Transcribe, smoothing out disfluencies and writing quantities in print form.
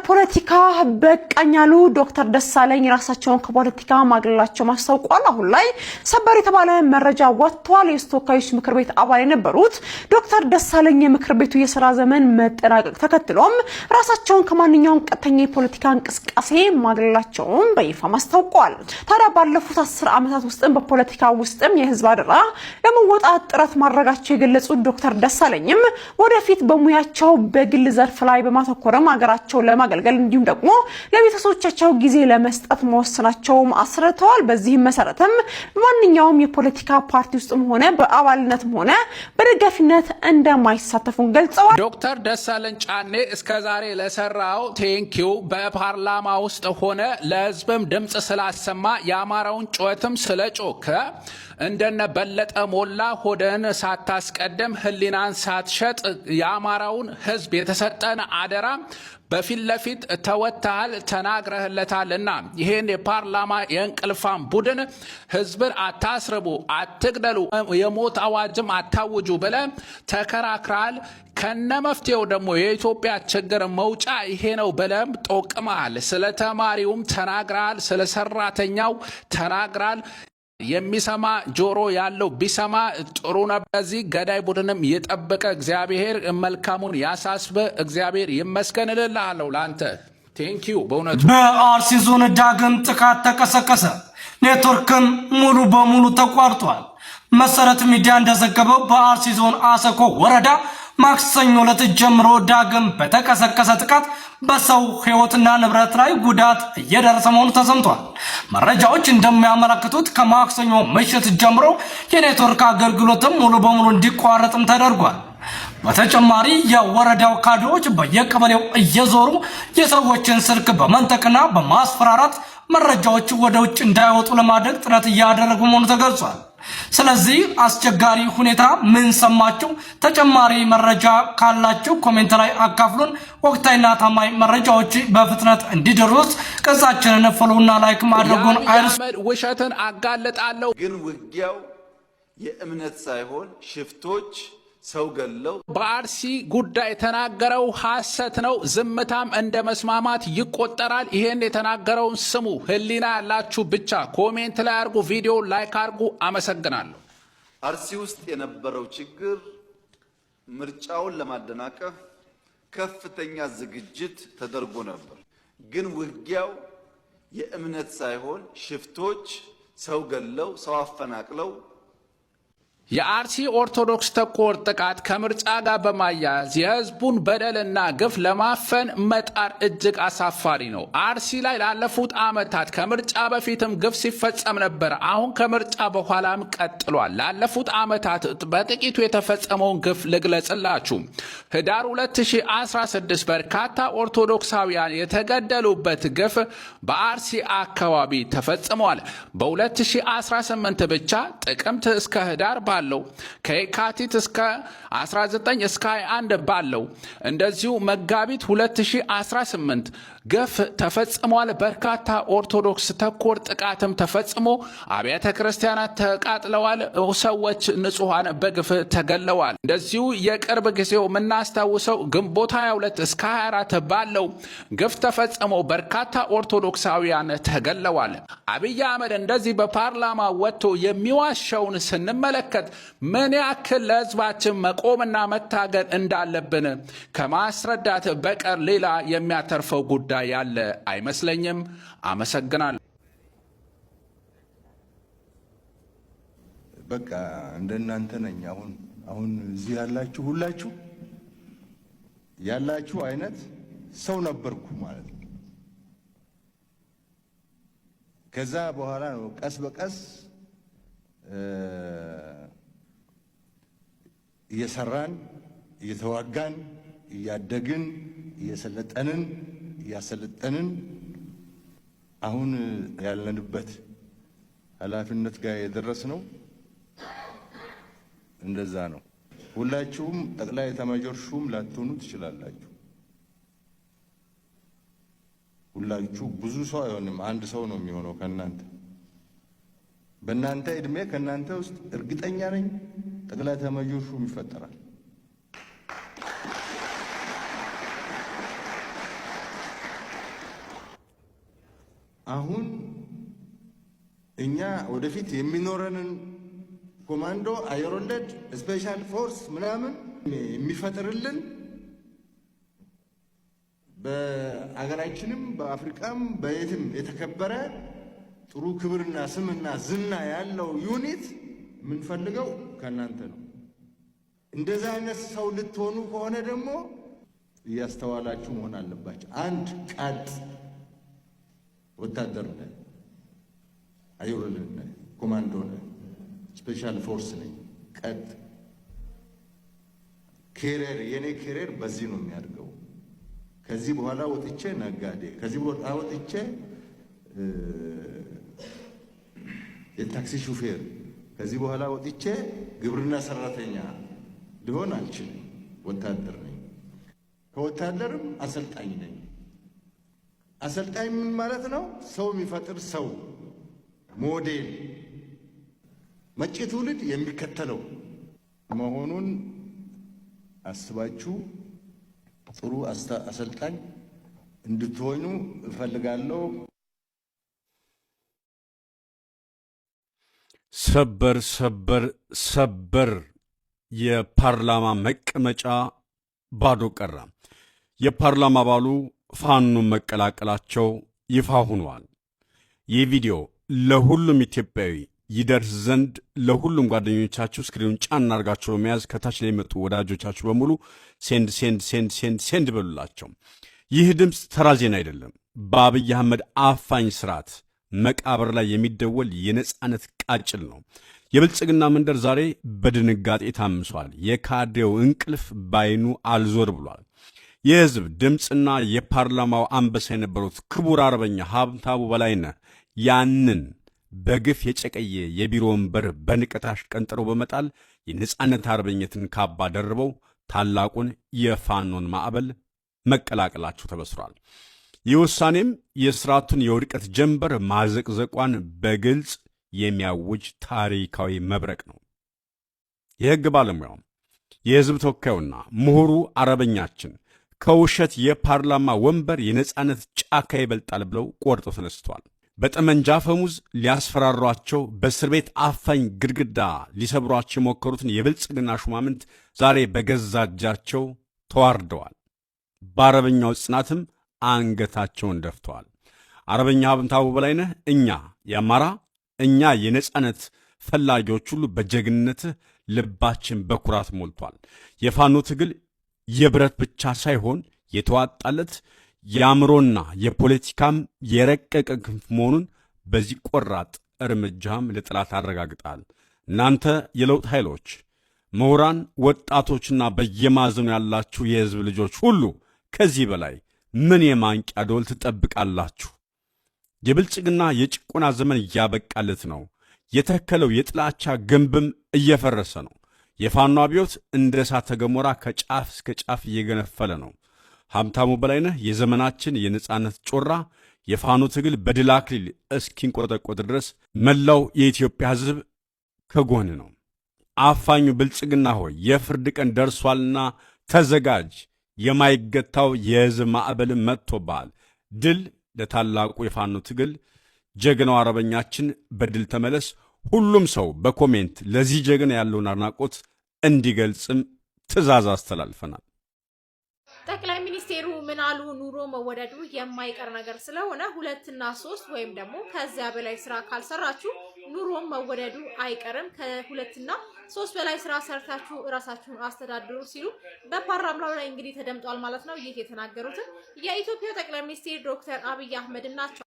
ፖለቲካ በቃኝ ያሉ ዶክተር ደሳለኝ ራሳቸውን ከፖለቲካ ማግለላቸው አስታውቋል። አሁን ላይ ሰበር የተባለ መረጃ ወጥቷል። የተወካዮች ምክር ቤት አባል የነበሩት ዶክተር ደሳለኝ የምክር ቤቱ የስራ ዘመን መጠናቀቅ ተከትሎም ራሳቸውን ከማንኛውም ቀጥተኛ የፖለቲካ እንቅስቃሴ ማግለላቸውን በይፋ አስታውቋል። ታዲያ ባለፉት 10 ዓመታት ውስጥም በፖለቲካ ውስጥም የህዝብ አደራ ለመወጣት ጥረት ማድረጋቸው የገለጹት ዶክተር ደሳለኝም ወደፊት በሙያቸው በግል ዘርፍ ላይ በማተኮርም ሀገራቸውን ለማገልገል እንዲሁም ደግሞ ለቤተሰቦቻቸው ጊዜ ለመስጠት መወሰናቸውም አስረድተዋል። በዚህም መሰረትም በማንኛውም የፖለቲካ ፓርቲ ውስጥም ሆነ በአባልነትም ሆነ በደጋፊነት እንደማይሳተፉ ገልጸዋል። ዶክተር ደሳለኝ ጫኔ እስከ ዛሬ ለሰራው thank you። በፓርላማ ውስጥ ሆነ ለህዝብም ድምፅ ስላሰማ፣ የአማራውን ጩኸትም ስለጮከ፣ እንደነ በለጠ ሞላ ሆድን ሳታስቀድም፣ ህሊናን ሳትሸጥ የአማራውን ህዝብ የተሰጠን አደራ በፊት ለፊት ተወጥተሃል፣ ተናግረህለታልና ይህን የፓርላማ የእንቅልፋም ቡድን ህዝብን አታስርቡ፣ አትግደሉ፣ የሞት አዋጅም አታውጁ ብለህ ተከራክረሃል። ከነ መፍትሄው ደግሞ የኢትዮጵያ ችግር መውጫ ይሄ ነው ብለህም ጠቁመሃል። ስለ ተማሪውም ተናግረሃል፣ ስለ ሰራተኛው ተናግረሃል። የሚሰማ ጆሮ ያለው ቢሰማ ጥሩ ነው። በዚህ ገዳይ ቡድንም የጠበቀ እግዚአብሔር መልካሙን ያሳስበ። እግዚአብሔር ይመስገን እልልሃለሁ ለአንተ፣ thank you በእውነቱ። በአርሲ ዞን ዳግም ጥቃት ተቀሰቀሰ። ኔትወርክም ሙሉ በሙሉ ተቋርጧል። መሰረት ሚዲያ እንደዘገበው በአርሲ ዞን አሰኮ ወረዳ ማክሰኞ ዕለት ጀምሮ ዳግም በተቀሰቀሰ ጥቃት በሰው ሕይወትና ንብረት ላይ ጉዳት እየደረሰ መሆኑ ተሰምቷል። መረጃዎች እንደሚያመለክቱት ከማክሰኞ ምሽት ጀምሮ የኔትወርክ አገልግሎትም ሙሉ በሙሉ እንዲቋረጥም ተደርጓል። በተጨማሪ የወረዳው ካድሬዎች በየቀበሌው እየዞሩ የሰዎችን ስልክ በመንጠቅና በማስፈራራት መረጃዎች ወደ ውጭ እንዳይወጡ ለማድረግ ጥረት እያደረጉ መሆኑ ተገልጿል። ስለዚህ አስቸጋሪ ሁኔታ ምን ሰማችሁ? ተጨማሪ መረጃ ካላችሁ comment ላይ አካፍሉን። ወቅታዊና ታማኝ መረጃዎች በፍጥነት እንዲደርሱ ገጻችንን follow ና like ማድረጉን አይርሱ። ውሸትን አጋልጣለሁ። ግን ውጊያው የእምነት ሳይሆን ሽፍቶች ሰው ገለው በአርሲ ጉዳይ የተናገረው ሐሰት ነው። ዝምታም እንደ መስማማት ይቆጠራል። ይሄን የተናገረውን ስሙ። ህሊና ያላችሁ ብቻ comment ላይ አርጉ፣ ቪዲዮ like አርጉ። አመሰግናለሁ። አርሲ ውስጥ የነበረው ችግር ምርጫውን ለማደናቀፍ ከፍተኛ ዝግጅት ተደርጎ ነበር። ግን ውጊያው የእምነት ሳይሆን ሽፍቶች ሰው ገለው፣ ሰው አፈናቅለው የአርሲ ኦርቶዶክስ ተኮር ጥቃት ከምርጫ ጋር በማያያዝ የህዝቡን በደልና ግፍ ለማፈን መጣር እጅግ አሳፋሪ ነው። አርሲ ላይ ላለፉት ዓመታት ከምርጫ በፊትም ግፍ ሲፈጸም ነበር። አሁን ከምርጫ በኋላም ቀጥሏል። ላለፉት ዓመታት በጥቂቱ የተፈጸመውን ግፍ ልግለጽላችሁ። ህዳር 2016 በርካታ ኦርቶዶክሳውያን የተገደሉበት ግፍ በአርሲ አካባቢ ተፈጽሟል። በ2018 ብቻ ጥቅምት እስከ ህዳር ባለው፣ ከየካቲት እስከ 19 እስከ 21 ባለው፣ እንደዚሁ መጋቢት 2018 ግፍ ተፈጽሟል። በርካታ ኦርቶዶክስ ተኮር ጥቃትም ተፈጽሞ አብያተ ክርስቲያናት ተቃጥለዋል። ሰዎች ንጹሐን በግፍ ተገለዋል። እንደዚሁ የቅርብ ጊዜው የምናስታውሰው ግንቦት 22 እስከ 24 ባለው ግፍ ተፈጽሞ በርካታ ኦርቶዶክሳውያን ተገለዋል። አብይ አህመድ እንደዚህ በፓርላማ ወጥቶ የሚዋሸውን ስንመለከት ምን ያክል ለህዝባችን መቆምና መታገል እንዳለብን ከማስረዳት በቀር ሌላ የሚያተርፈው ጉዳይ ያለ አይመስለኝም። አመሰግናለሁ። በቃ እንደናንተ ነኝ። አሁን እዚህ ያላችሁ ሁላችሁ ያላችሁ አይነት ሰው ነበርኩ ማለት ነው። ከዛ በኋላ ነው ቀስ በቀስ እየሰራን፣ እየተዋጋን፣ እያደግን፣ እየሰለጠንን፣ እያሰለጠንን አሁን ያለንበት ኃላፊነት ጋር የደረስነው እንደዛ ነው። ሁላችሁም ጠቅላይ ኤታማዦር ሹም ላትሆኑ ትችላላችሁ። ሁላችሁ ብዙ ሰው አይሆንም፣ አንድ ሰው ነው የሚሆነው ከእናንተ። በእናንተ እድሜ ከእናንተ ውስጥ እርግጠኛ ነኝ ጠቅላይ ኤታማዦር ሹም ይፈጠራል። አሁን እኛ ወደፊት የሚኖረንን ኮማንዶ፣ አየር ወለድ፣ special force ምናምን የሚፈጥርልን በአገራችንም በአፍሪካም በየትም የተከበረ ጥሩ ክብርና ስምና ዝና ያለው unit የምንፈልገው ከእናንተ ነው። እንደዛ አይነት ሰው ልትሆኑ ከሆነ ደግሞ እያስተዋላችሁ መሆን አለባችሁ። አንድ ቀጥ ወታደር ነህ፣ አየር ወለድ ነህ፣ ኮማንዶ ነህ፣ special force ነኝ። ቀጥ career የኔ career በዚህ ነው የሚያድገው። ከዚህ በኋላ ወጥቼ ነጋዴ፣ ከዚህ በኋላ ወጥቼ የታክሲ ሹፌር፣ ከዚህ በኋላ ወጥቼ ግብርና ሰራተኛ ሊሆን አልችልም። ወታደር ነኝ። ከወታደርም አሰልጣኝ ነኝ። አሰልጣኝ ምን ማለት ነው? ሰው የሚፈጥር ሰው፣ ሞዴል፣ መጪ ትውልድ የሚከተለው መሆኑን አስባችሁ ጥሩ አሰልጣኝ እንድትሆኑ እፈልጋለሁ። ሰበር ሰበር ሰበር! የፓርላማ መቀመጫ ባዶ ቀረ። የፓርላማ አባሉ ፋኖን መቀላቀላቸው ይፋ ሆኗል። ይህ ቪዲዮ ለሁሉም ኢትዮጵያዊ ይደርስ ዘንድ ለሁሉም ጓደኞቻችሁ screen ኑን ጫን አድርጋችሁ በመያዝ ከታች ላይ የመጡ ወዳጆቻችሁ በሙሉ send send send send send በሉላቸው። ይህ ድምፅ ተራ ዜና አይደለም። በአብይ አህመድ አፋኝ ስርዓት መቃብር ላይ የሚደወል የነጻነት ቃጭል ነው። የብልጽግና መንደር ዛሬ በድንጋጤ ታምሷል። የካድሬው እንቅልፍ ባይኑ አልዞር ብሏል። የህዝብ ድምፅና የፓርላማው አንበሳ የነበሩት ክቡር አርበኛ ሀብታሙ በላይነህ ያንን በግፍ የጨቀየ የቢሮ ወንበር በንቀት አሽቀንጥረው በመጣል የነጻነት አርበኝነትን ካባ ደርበው ታላቁን የፋኖን ማዕበል መቀላቀላቸው ተበስሯል። ይህ ውሳኔም የስርዓቱን የውድቀት ጀንበር ማዘቅዘቋን በግልጽ የሚያውጅ ታሪካዊ መብረቅ ነው። የሕግ ባለሙያው የሕዝብ ተወካዩና ምሁሩ አርበኛችን ከውሸት የፓርላማ ወንበር የነጻነት ጫካ ይበልጣል ብለው ቆርጠው ተነስተዋል። በጠመንጃ አፈሙዝ ሊያስፈራሯቸው በእስር ቤት አፋኝ ግድግዳ ሊሰብሯቸው የሞከሩትን የብልጽግና ሹማምንት ዛሬ በገዛ እጃቸው ተዋርደዋል። በአርበኛው ጽናትም አንገታቸውን ደፍተዋል። አርበኛ ሀብታሙ በላይነህ እኛ የአማራ እኛ የነጻነት ፈላጊዎች ሁሉ በጀግንነትህ ልባችን በኩራት ሞልቷል። የፋኖ ትግል የብረት ብቻ ሳይሆን የተዋጣለት የአእምሮና የፖለቲካም የረቀቀ ክንፍ መሆኑን በዚህ ቆራጥ እርምጃም ለጠላት አረጋግጣል። እናንተ የለውጥ ኃይሎች፣ ምሁራን፣ ወጣቶችና በየማዕዘኑ ያላችሁ የሕዝብ ልጆች ሁሉ ከዚህ በላይ ምን የማንቂያ ደወል ትጠብቃላችሁ? የብልጽግና የጭቆና ዘመን እያበቃለት ነው። የተከለው የጥላቻ ግንብም እየፈረሰ ነው። የፋኖ አብዮት እንደ እሳተ ገሞራ ከጫፍ እስከ ጫፍ እየገነፈለ ነው። ሀብታሙ በላይነህ የዘመናችን የነጻነት ጮራ፣ የፋኖ ትግል በድል አክሊል እስኪንቆጠቆጥ ድረስ መላው የኢትዮጵያ ሕዝብ ከጎን ነው። አፋኙ ብልጽግና ሆይ የፍርድ ቀን ደርሷልና ተዘጋጅ። የማይገታው የሕዝብ ማዕበልም መጥቶብሃል። ድል ለታላቁ የፋኖ ትግል! ጀግናው አርበኛችን በድል ተመለስ። ሁሉም ሰው በ comment ለዚህ ጀግና ያለውን አድናቆት እንዲገልጽም ትዕዛዝ አስተላልፈናል። ጠቅላይ ሚኒስቴሩ ምን አሉ? ኑሮ መወደዱ የማይቀር ነገር ስለሆነ ሁለትና ሶስት ወይም ደግሞ ከዚያ በላይ ስራ ካልሰራችሁ ኑሮም መወደዱ አይቀርም። ከሁለትና ሶስት በላይ ስራ ሰርታችሁ እራሳችሁን አስተዳድሩ ሲሉ በፓርላማው ላይ እንግዲህ ተደምጧል ማለት ነው። ይህ የተናገሩትን የኢትዮጵያ ጠቅላይ ሚኒስቴር ዶክተር አብይ አህመድ ናቸው።